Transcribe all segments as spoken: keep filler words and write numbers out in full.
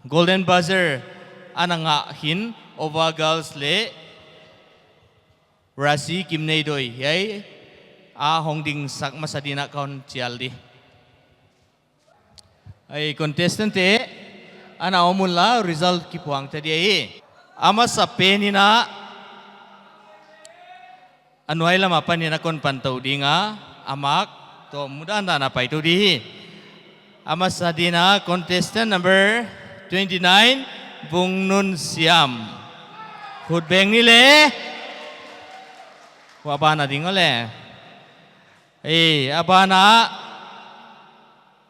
Golden Buzzer ana ngah khin Ova Girls leh Rasi Kimneidoi hiai a hong dingsak masa dingin kon chial di. Ei, contestant te ana om unla, result kipuang ta di ei. A masa pen in a a nuai lam apan in a kon pan tou ding a, a mark toh mudan dan a pai tou di hi. A masa dingin contestant number twenty-nine, Vungnun Siam. Khut beng ni le. Huai a ban a ding le. Ei, a ban a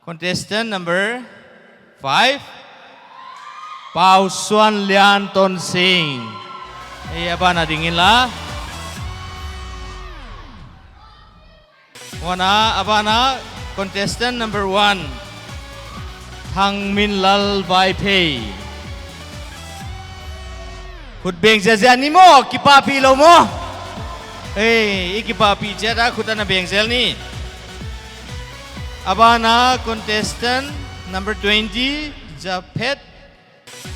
contestant number five, Pausuanlian Tonsing. Ei, a ban a ding inla. Huan a, a ban a contestant number one, Thangminlal Vaiphei. Khut beng ziahziah ni maw, kipahpih lou maw. Ei, i kipahpih chiat a khut ana beng zel ni. A ban a contestant number twenty, Japhet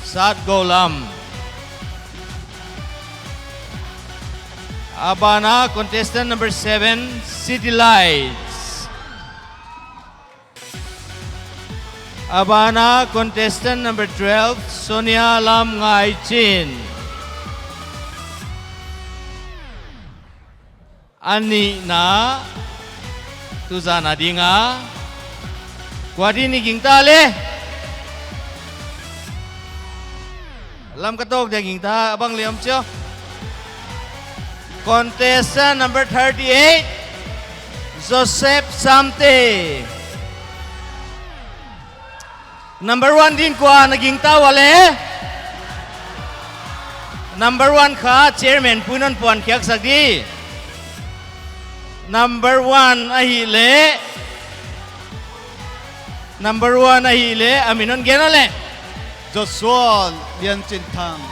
Satgoulam. A ban a contestant number seven, City Lights. A ban a contestant number twelve, Sonia Lamngaichin. A nihna tuzan a ding a kua di ni gingta le. Lam ka tawk dia gingta bang le om chia. Contestant number thirty-eight, Joseph Samte. Number one din kua na gingta ua le. Number one kha chairman puin hon puan khiak sak di. Number one ahihleh. Number one ahihleh, a min hon gen le. Joshua Lianchinthang.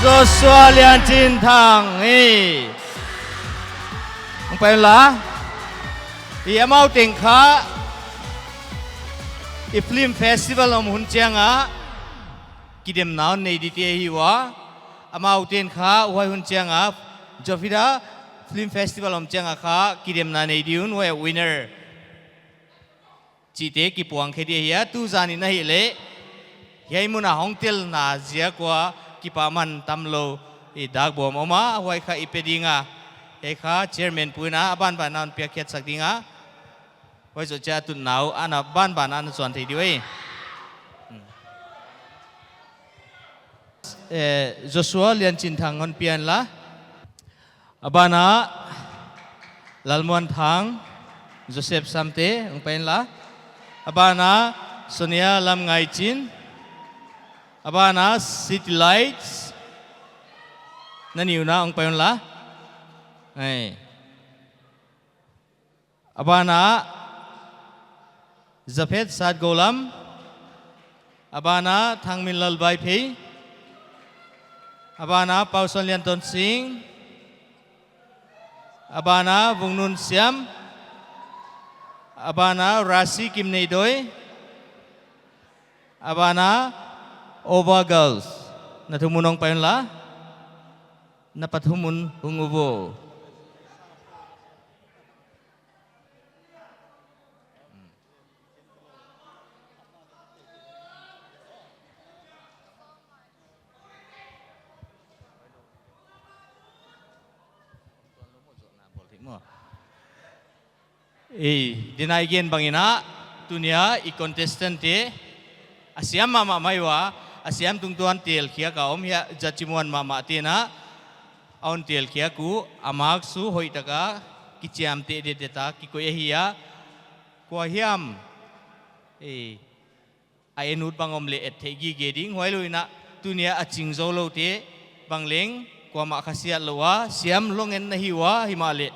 Joshua Lianchinthang, eh. Hong pai unla. I amau teng kha i film festival om hun chiang a kidemna nei di te hi ua. Amau teng kha huai hun chiang a Jovida Film Festival om chiang a kha kidemna nei di un, huai winner chihte kipuang khe di ahi a, tuzan in ahihleh hiai mun a hong telna ziak ua kipahman tamlou i dak bawm om a, huai kha i pe ding a. Hiai kha chairman puin a banban a hon piak khiat sak ding a. Huai zoh chiang a tutna uh ana banban a na chuan thei di uh ei. Eh, Joshua Lianchinthang hon pia inla. A ban a Lalmuanthang Joseph Samte, hong pai inla. A ban a Sonia Lamngaichin. A ban a City Lights. Na ni un a hong pai unla. Ei. A ban a Japhet Satgoulam. A ban a Thangminlal Vaiphei. A ban a Pausuanlian Tonsing. A ban a Vungnun Siam. A ban a Rasi Kimneidoi. A ban a Ova Girls. Na thum un hong pai unla. Na pathum un hong uh vo. Ei, dinai gen bangin a, tuni a i contestant te a siam mahmah mai ua, a siam tungtawn tel khiak a om hia, judge muan mahmah te'n a hon tel khiak uh, a marks uh hoihtak a kichiamteh detdet a kikoih ahi a. Kua hiam, ei, a en ut bang om leh et theih gige ding, huailou in a tuni a a ching zou loute bang leng kuamah khasiat lou a, siam lou ngen na hi ua, himahleh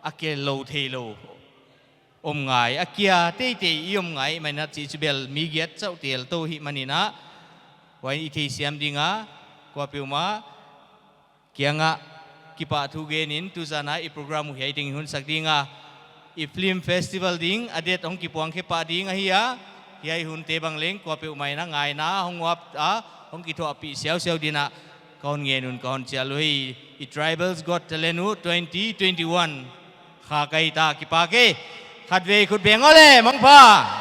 a ke lou theilou om ngai, a kia teitei i om ngai mai na chih chu bel mi giat chauh tel tou hi manin a, huai i theisiam ding a, kuapeuhmah kiang a kipahthu gen in tuzan a i program uh hiai teng i hun sak ding a, i film festival ding a date hong kipuang khe pah ding ahi a, Hiai hunte bang leng kuapeuhmah in a ngaihna hong uap a, hong kithuahpih siausiau ding in ka hon ngen un ka hon chial uhi. I Tribals Got Talent uh twenty twenty-one kha ka hi ta, kipak e. Khatvei khut beng aw leh, mangpha.